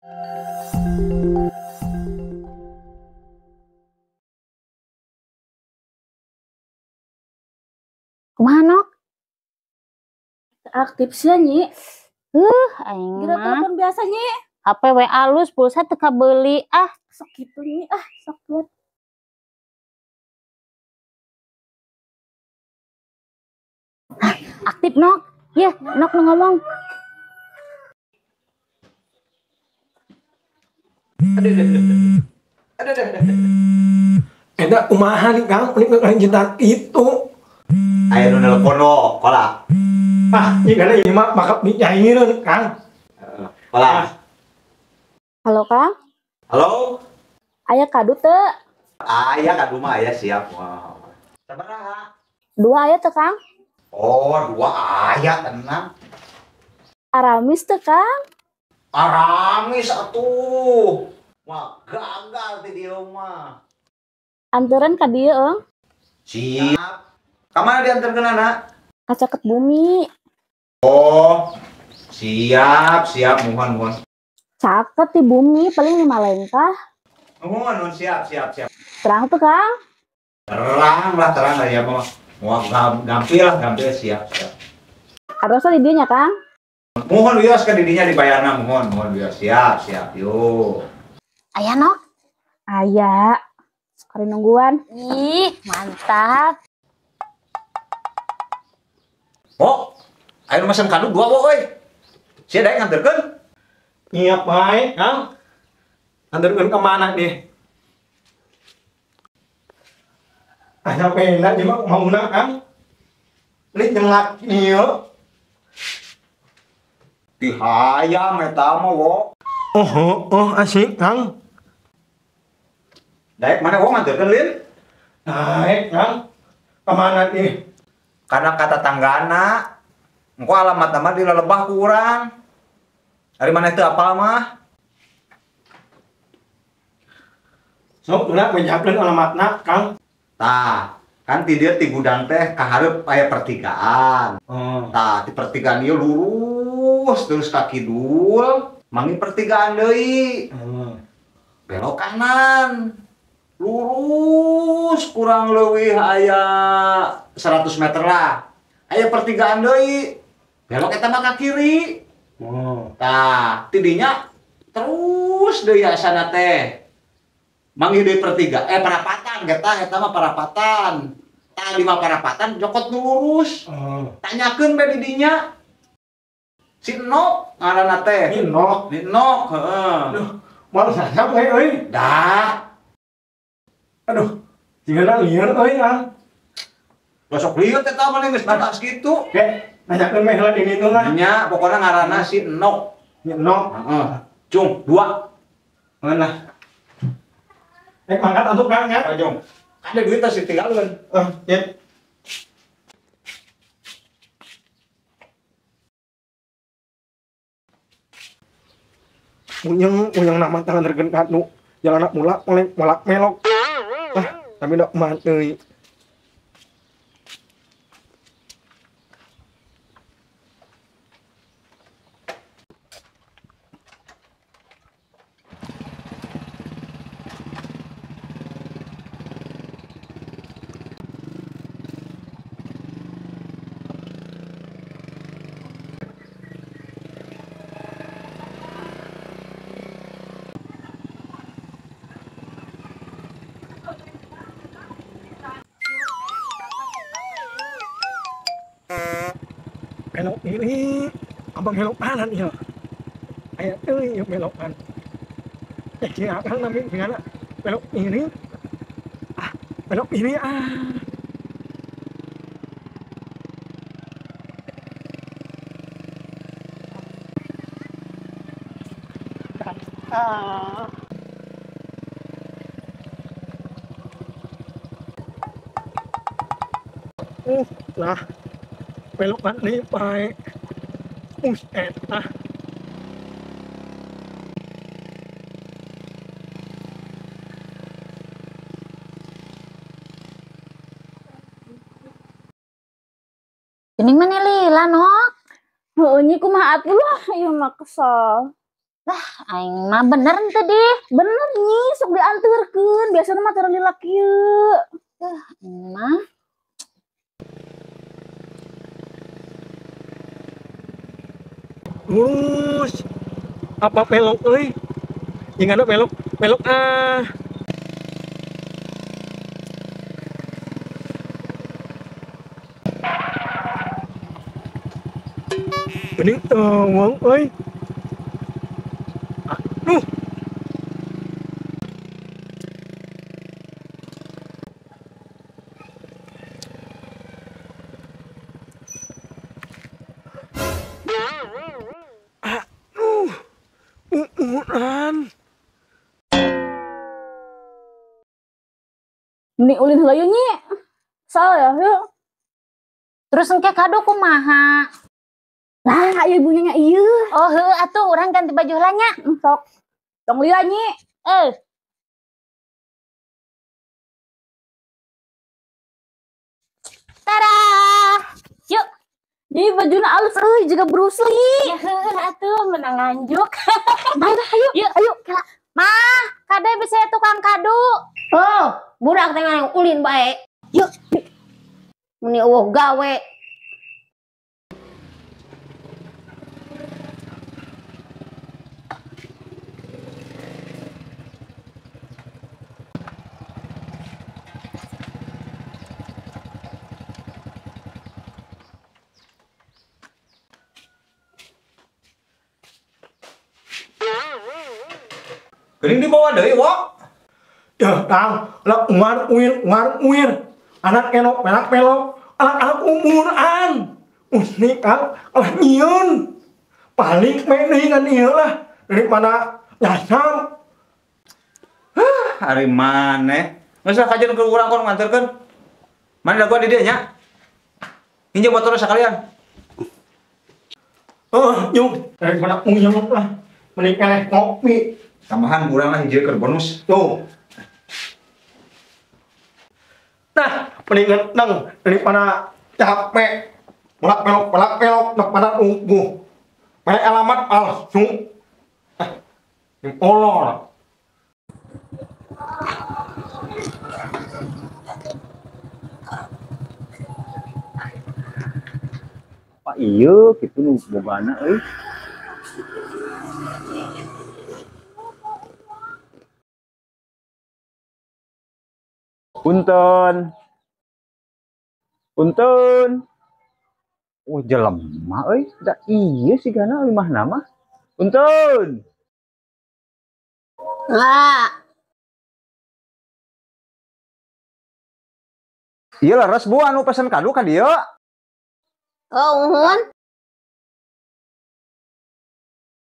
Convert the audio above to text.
Kumaha Nok? Aktif sih Nyi. Aing Kira mah. Telepon biasa Nyi. HP we alus pulsa teu kabeuli ah. Sok kitu Nyi ah, sok buat. Aktif Nok. Ya, Nok nu ngomong. Eta kumaha nih Kang, ini kelanjutan itu. Aya nu nelpon lo, kola. Ah, ini karena ini mah bakal dinyaireun Kang. Kola. Halo Kang. Halo. Aya kadu teu? Aya kadu mah aya siap. Wow. Sabaraha? 2 aya teu Kang? Oh, 2 aya tenang. Aramis teu Kang? Aramis atuh. Wah, gagal ti dieu mah. Anteran ka dieu eung. Siap. Ka mana dianterkeunana? Ka caket bumi. Oh, siap, siap, mohon, mohon. Caket di bumi paling 5 lengkah. Mohon, mohon, siap, siap, siap. Terang tuh Kang? Terang lah, terang lah ya, mah. Wah, gampil lah, gampil, siap, siap. Harusnya di dinya, Kang? Mohon wios ke didinya dibayarna, mohon, mohon wios, siap, siap, yuk. Aya Nok? Aya. Sekali nungguan. Ih, mantap. Oh, ayo mesen kadu 2 wo euy. Sia daek nganterkeun? Nyiap bae, Kang. Nganterkeun ke mana deh? Ah, sampai enak juga mau nak, Kang. Ini nyelak ieu. Dihayam eta mah wo. Oh, oh, asik, Kang. Daek mana wo nganterkeun, Lin? Daek, Kang. Kemana nih? Karena kata tanggana, engko alamat nama di lelebah kurang. Dari mana itu apal mah? Sok ulah menyiapkan alamatna, Kang. Tah, kan ti dieu ti gudang teh kahareup aya pertigaan. Oh. Tah, di pertigaan ieu lurus terus ka kidul, mangi pertigaan deui. Oh. Belok kanan. Lurus kurang leuwih aya 100 meter lah. Aya pertigaan deui. Belok eta mah ka kiri. Oh. Tah, tidinya terus deui asana teh. Manggih deui pertiga, parapatan eta eta mah parapatan. Tah 5 parapatan jokot nu lurus. Oh. Tanyakeun bae di dinya. Si Nok ngaranna teh. Si Nok. Si Nok, heeh. Aduh, moal sasap we euy. Dah. Aduh, jigana lieur euy, Kang. Gosok lieur teh tah mah geus jelas kitu. Oke, nanyakeun meh heula di ditu lah. Nya, pokona ngaranna si Nok. Si Nok. Heeh. Cung, 2. Mana? Mangkat atuh Kang nya. Ayo. Ada duit teh ditinggalkeun. Ya. Unyeng, unyeng nama tangan tergen kanu. Jalan mulak, mulak, mulak melok. Ah, tapi ndak manteuy. Belok kiri, abang belok kanan ya. Ayo, euy, belok kanan. Kira kan nami gimana? Belok kiri. Ah, belok kiri ah. Ah. Lah. Belok kan nih, baik. Eta. Gening mana lila, Nok? Heueuh nyi kumaha atuh lah, ieu mah kesel. Lah, aing mah bener teu di. Bener Nyi, sok dianterkeun, biasana mah teu lila kieu. Aing mah Lurus. Apa pelok euy? Jeung anu pelok, pelok ah. Mending tewang euy. Aduh. Aduh. Uuran. Mending ulin heula yeuh Nyi. Sal ya, yuk. Terus engke kado kumaha? Lah, ieu ibunya nya ieu. Oh, heuh atuh urang ganti baju heula nya. Sok. Tong lila Nyi. Eh. Tara. Yuk. Ih, bajuna alus euy, jiga Bruce Lee. Ya heuh atuh menang nganjuk. Ayo, ayo, Yuk. ayo. Mah, kade bisa tukang kado. Oh, budak teh yang ulin bae. Yuk. Meni eueuh gawe. Geuning dibawa deui, Wok. Ya, Kang, lah uar uir uar uir. Anak elok pelak pelok, anak-anak umuran. Unik Kang, lah nyieun. Paling mending kan ieu lah daripada nyasam. Hah, ari maneh. Geus lah kajeun ke urang kon nganterkeun. Mana dagoan di dieu nya? Injem motorna sakalian. Oh, yuk, daripada uyung lah. Mending eleh ngopi. Tambahan kurang lah hiji keur bonus. Tuh. Nah, mendingan neng daripada capek. Bolak belok daripada nunggu. Merek alamat palsu. Ah, olor. Pak ieu kitu nu bogana euy. Punten. Punten. Oh, jelema euy. Da ieu sigana limah nama. Punten. Ah. Ieu leres Bu anu pesen kado ka dieu. Oh, uhun.